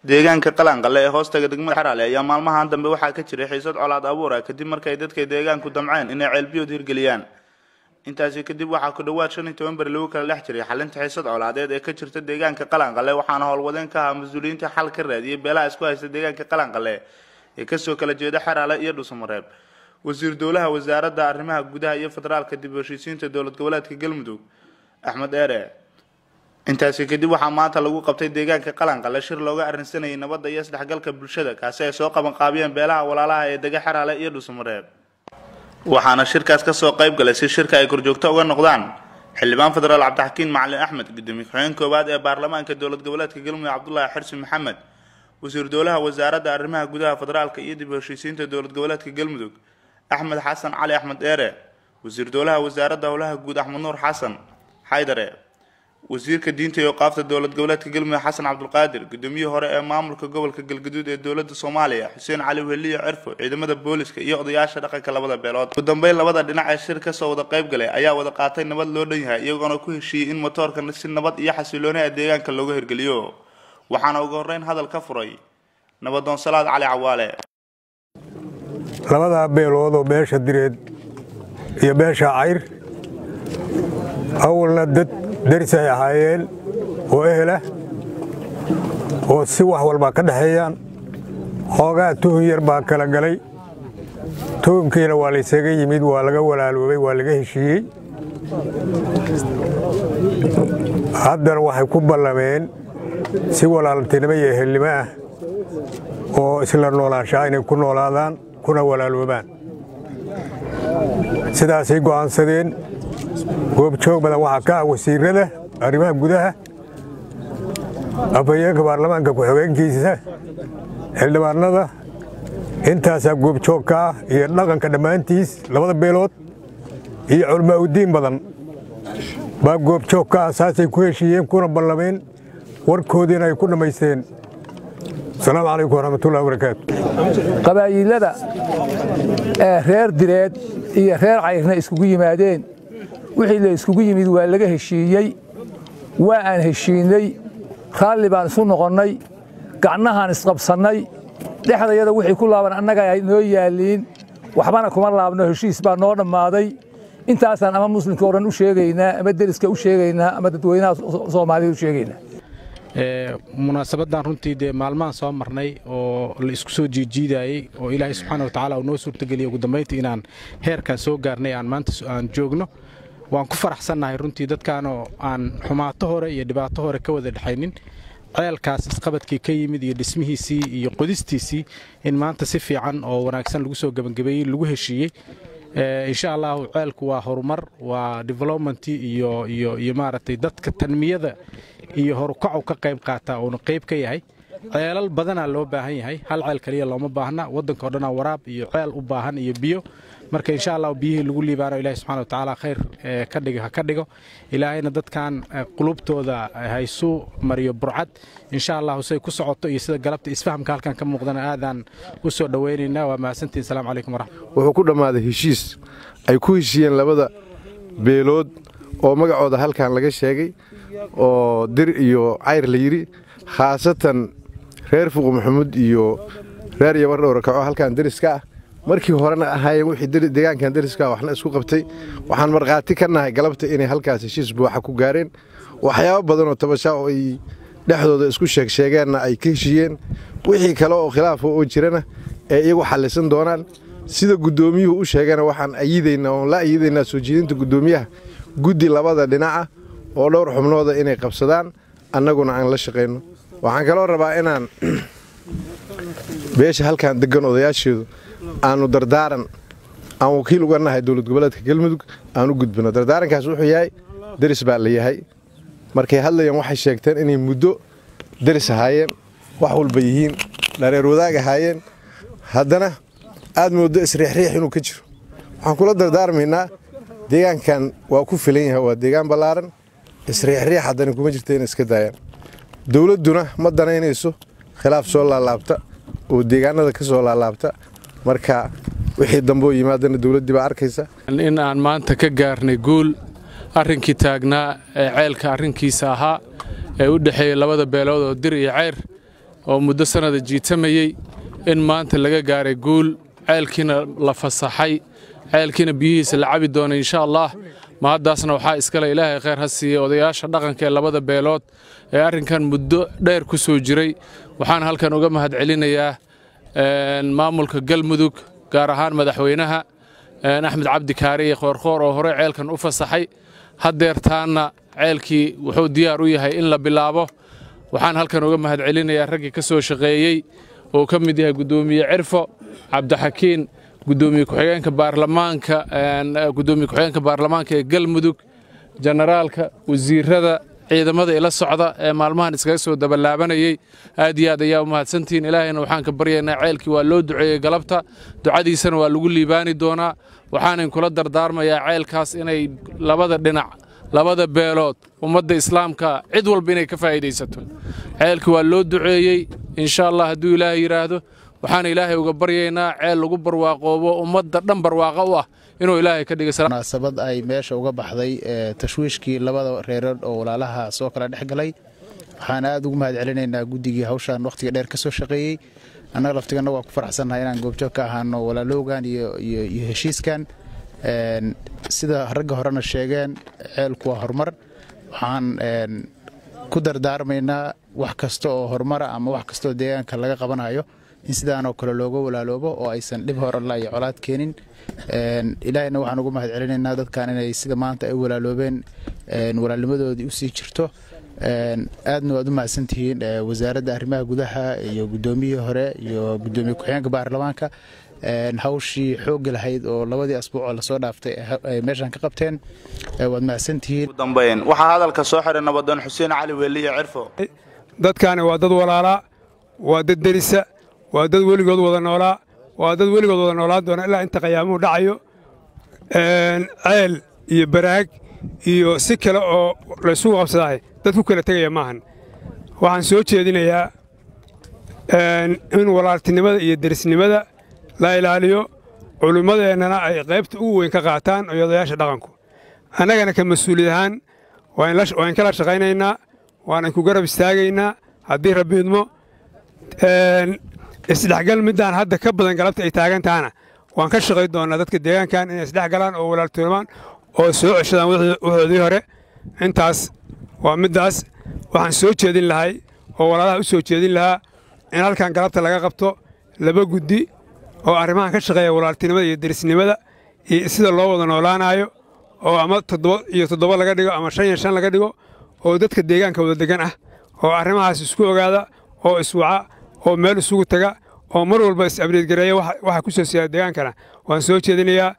Deegaanka Qalanqale ee hoostaga degmada Xeraale ayaa maalmahan dambe waxaa ka jiray xiisad colaad abuur ah kadib markay dadka deegaanku damceen inay ceelbiyood hirgeliyaan. Intaasi kadib waxaa ku dhawaad 15 beri lagu kala dhex jiray xalinta xiisad colaadeed ee ka jirta deegaanka Qalanqale, waxaana howlwadeen ka ahaa mas-uuliyiinta xal ka raadiyay beelaha isku haysta deegaanka Qalanqale ee kasoo kala jeeda Xeraale iyo Dhuusamareeb. Wasiir dowlaha wasaaradda arrimaha gudaha iyo federaalka dib u heshiisiinta dowlad goboleedka Galmudug Axmed Dheere. Intaasi kadib waxaa maanta lagu qabtay deegaanka Qalanqale shir looga arrinsanayay nabadda iyo isdhexgalka bulshada, kaasi ay soo qaban qaabiyeen beelaha walaalaha ee dega Xeraale iyo Dhuusamareeb. Waxaana shirkaas kasoo qayb galay si shirka ay korjoogto uga noqdaan xildhibaan federaal Cabdixakiin Macalin Axmed, gudoomiye ku-xigeen koowaad ee baarlamaanka dowlad goboleedka Galmudug Cabdulaahi Xirsi Maxamed, wasiir dowlaha wasaaradda arrimaha gudaha federaalka iyo dib u heshiisiinta dowlad goboleedka Galmudug Axmed Xasan Cali Axmed Dheere, wasiir dowlaha wasaaradda howlaha guud Axmed Nuur Xasan Xaydare, wasiirka diinta iyo qaafta dowlad goboleedka Galmudug Xasan Cabdulqaadir, gudoomiyihii hore ee maamulka gobolka Galgaduud ee dowladda Soomaaliya Xuseen Cali Weheliye Cirfo, ciidamada booliska iyo odayaasha dhaqanka labada beelood. Ugu dambeyn labada dhinac ee shir kasoo wada qayb galay ayaa wada qaatay nabad loo dhan yahay, iyagoona ku heshiiyey in matoorka si nabad iyo xasilooni ah deegaanka looga hirgeliyo. Waxaana ugu horreyn hadal ka furay nabadoon Salaad Cali Cawaale. Labadaa beelood oo beesha Direed iyo beesha Cayr awalna dad deris ay ahaayeen oo ehelah oo si wax walba ka dhexeeyaan, xoogaa tuhun yar baa kala galay. Tuhunkiina waa laysaga yimid, waa laga walaaloobay, waa laga heshiiyey. Haddana waxay ku ballameen si walaaltinimo iyo ehelnimo ah oo isla noolaanshaa inay ku noolaadaan kuna walaaloobaan. Sidaasay go'aansadeen. Goobjoog badan waxaa ka ah wasiirada arrimaha gudaha, afhayeenka baarlamaanka ku-xigeenkiisa, xildhibaanada, intaasaa goobjoog ka ah, iyo dhaqanka dhammaantiis labada beelood iyo culmaa udiin badan baa goobjoog ka ah. Saasay ku heshiiyeen kuna ballameen, warkoodiina ay ku dhammaysteen. Asalaamu calaykum waraxmatullahi wabarakaatu. Qabaayilada ee reer Direed iyo reer Cayrna iskugu yimaadeen, wixii la iskugu yimid waa laga heshiiyey, waa aan heshiinay, raalli baan isu noqonnay, gacnahaan isqabsannay. Dhexdayada wixii ku laaban annaga ay noo yaalliin, waxbana kuma laabno, heshiis baa noo dhammaaday. Intaasaan ama muslimka oo dhan u sheegaynaa, ama deriska u sheegaynaa, ama dadweynaha Soomaalida u sheegaynaa. Munaasabadan runtii dee maalmahan soo marnay oo la isku soo jiijiidayey oo Ilaahay subxaana watacaala uu noo suurtageliyey ugu dambayntii inaan heerkan soo gaarnay, aan maanta aan joogno, waan ku faraxsannahay runtii. Dadkaanoo aan xumaato hore iyo dhibaato hore ka wada dhexaynin, ceelkaas isqabadkii ka yimid iyo dhismihiisii iyo qodistiisii in maanta si fiican oo wanaagsan lagu soo gebangabeeyey, lagu heshiiyey. Insha Allahu ceelku waa horumar, waa development iyo iyo iyo maaragtay dadka tanmiyada iyo horukacu ka qayb qaataa uuna qayb ka yahay. Ceelal badanaa loo baahan yahay, hal ceel kaliya looma baahna. Waddanka oo dhanaa waraab iyo ceel u baahan iyo biyo. Marka insha Allah biyihii lagu liibaano Ilahi subxana watacaala khayr ka dhigo ha ka dhigo. Ilaahayna dadkan qulubtooda haysu mariyo burcad insha Allahu say ku socoto iyo sida galabta isfahamka halkan ka muuqdana aadaan u soo dhowaynaynaa. Waa mahadsantihin. Salamu calaykum waraxmat. Wuxuu ku dhammaaday heshiis ay ku heshiiyeen labada beelood oo magacooda halkan laga sheegay oo Dir iyo Cayr la yidhi, khaasatan reer Fuqu Maxamuud iyo reer Yabardhowr Kaco halkan deriska ah, markii horena ahaayeen wixii deegaankan deriska ah waxna isku qabtay. Waxaan markhaati ka nahay galabta inay halkaas heshiis buuxa ku gaareen, waxyaabo badan oo tabashaa oo ay dhexdooda isku sheegsheegeenna ay ka heshiiyeen, wixii kale oo khilaafa oo jirana ee iyagu xallisan doonaan. Sida guddoomiyuhu u sheegana, waxaan ayidaynaa oon la ayidaynaa soo jeedinta guddoomiyaha, guddi labada dhinaca oo dhowr xubnooda inay qabsadaan, annaguna aan la shaqayno. Waxaan kaloo rabaa inaan beesha halkan deggan odayaasheedu aanu dardaaran aan wakiil uga nahay dowlad goboleedka Galmudug aan u gudbino. Dardaarankaas wuxuu yahay, deris baa la yahay. Markay hadlayeen waxay sheegteen inay muddo deris ahaayeen, wax walba yihiin, dhareer wadaag ahaayeen, haddana aad mooddo isriixriix inuu ka jiro. Waxaan kula dardaarmaynaa, deegaankan waa ku filan yahay, waa deegaan ballaaran, isriixriix haddana kuma jirta, inay iska daayaan. Dowladduna ma danaynayso khilaaf soo laalaabta oo deegaanada ka soo laalaabta. Marka wixii dambe oo yimaadana dowladdii baa arkaysa. In aan maanta ka gaarnay guul arrinkii taagnaa ee ceelka arrinkiisa ahaa ee u dhexeeyey labada beelood oo Dir iyo Ceyr. oo muddo sannada jiitamayey in maanta laga gaaray guul, ceelkiina la fasaxay, ceelkiina biyihiisa la cabi doona insha Allah. Mahaddaasna waxaa iskale Ilaahay khayr ha siiyey odayaasha dhaqanka ee labada beelood ee arrinkan muddo dheer ku soo jiray. Waxaan halkan uga mahad celinayaa maamulka Galmudug, gaar ahaan madaxweynaha Axmed Cabdi Kaariye Qoorqoor oo horey ceelkan u fasaxay. Haddeertaanna ceelkii wuxuu diyaar u yahay in la bilaabo. Waxaan halkan uga mahad celinayaa raggii ka soo shaqeeyey oo ka mid yahay guddoomiye Cirfo Cabdixakiin, gudoomiye ku-xigeenka baarlamaanka, gudoomiye ku-xigeenka baarlamaanka ee Galmudug, generaalka, wasiirada, ciidamada ila socda ee maalmahan iskaga soo dabalaabanayay. Aad iyo aad ayaa u mahadsantihiin. Ilaahayna waxaan ka baryaynaa, ceelkii waa loo duceeyey galabta, ducadiisana waa lagu liibaani doonaa. Waxaanan kula dardaarmayaa ceelkaas inay labada dhinac, labada beelood, ummadda islaamka, cid walba inay ka faa'iidaysato. Ceelkii waa loo duceeyey insha Allah hadduu Ilaahay yidhaahdo. Waxaan Ilaahay uga baryaynaa ceel lagu barwaaqoobo, ummadda dhan barwaaqo u ah inuu Ilaahay ka dhigay. Munaasabad ay meesha uga baxday tashwiishkii labada reerood oo walaalaha soo kala dhex galay. Waxaan aad ugu mahad celinaynaa guddigii hawshan wakhtiga dheer ka soo shaqeeyey. Annaga laftiganna waa ku faraxsannahay inaan goobjoog ka ahaano walaalowgan iyo heshiiskan. Sida ragga horena sheegeen, ceelku waa horumar. Waxaan ku dardaarmaynaa wax kasta oo horumara ama wax kastaoo deegaanka laga qabanayo in sidaanoo kale looga walaaloobo oo aysan dhib horela iyo colaad keenin. Ilaahayna waxaan ugu mahad celinaynaa dadkan inay sida maanta ay u walaaloobeen walaalnimadoodii usii jirto. Aadna waad u mahadsantihiin wasaaradda arrimaha gudaha iyo guddoomiyihii hore iyo guddoomiye ku-xigeenka baarlamaanka hawshii xoogga lahayd oo labadii asbuuc oo lasoo dhaaftay ay meeshan ka qabteen. Waad mahadsantihiin. Ugu dambeyn waxaa hadalka soo xiray nabadoon Xuseen Cali Weeliye Cirfo. Dadkaani waa dad walaalaa, waa dad derisa, waa dad weligood wada noolaa, waa dad weligood wada noolaan doona ilaa inta qiyaamuhu dhacayo. Ceel iyo baraag iyo si kale oo laysugu qabsadahay dad ku kala tegaya maahan. Waxaan soo jeedinayaa in walaaltinimada iyo derisnimada la ilaaliyo, culimmadeennana ay qaybta ugu weyn ka qaataan odayaasha dhaqanku. Annagana ka mas-uuliyad ahaan waan kala shaqaynaynaa, waan ku garab istaagaynaa haddii Rabbi idmo. Isdhexgal middaan hadda ka badan galabta ay taagan tahana waan ka shaqay doonnaa, dadka deegaankan inay isdhexgalaan oo walaaltoomaan oo soo ceshadaan waxoodii hore. Intaas waa middaas. Waxaan soo jeedin lahay oo walaalaha u soo jeedin lahaa in halkan galabta laga qabto laba guddi oo arrimahan ka shaqeeya walaaltinimada iyo derisnimada iyo sida loo wada noolaanayo, oo ama 7 iyo 7 laga dhigo ama 5 iyo 5 laga dhigo, oo dadka deegaanka wada degan ah oo arrimahaas isku ogaada oo iswaca oo meel isugu taga oo mar walba is-abriidgareeya waxa ku soo siyaada deegaankana waan soo jeedinayaa.